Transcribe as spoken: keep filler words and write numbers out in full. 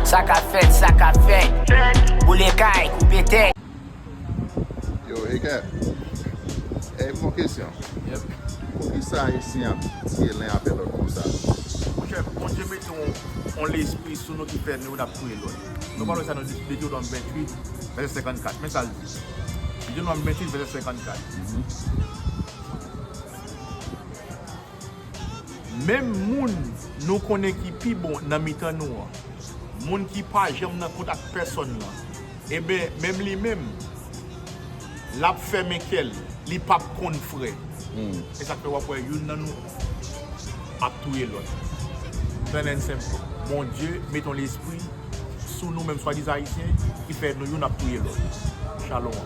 Sa k ap fèt, sa k ap fèt. Boule kay, koupe tèt. Yo, Eke, e, yon kesyon. Yep. Poukisa Ayisyen ap tiye len avè lòt konsa? Monchè, Bondye mete yon, yon lespri sou nou ki fè nou n ap touye lòt. Nou pale sa nan Detewonòm venntuit, vèsè senkannkat. Men sa l di. Detewonòm venntuit, vèsè senkannkat. Menm moun nou konnen ki pi bon nan mitan nou an, moun ki pa janm nan kont ak pèsòn nan, enben, menm li menm, l ap fèmen kè l, li p ap konn frè. E sa k fè w ap wè youn nan nou ap touye lòt. Plain and simple. Bondye met yon lespri sou nou menm swadizan Ayisyen ki fè nou youn ap touye lòt. Shalom.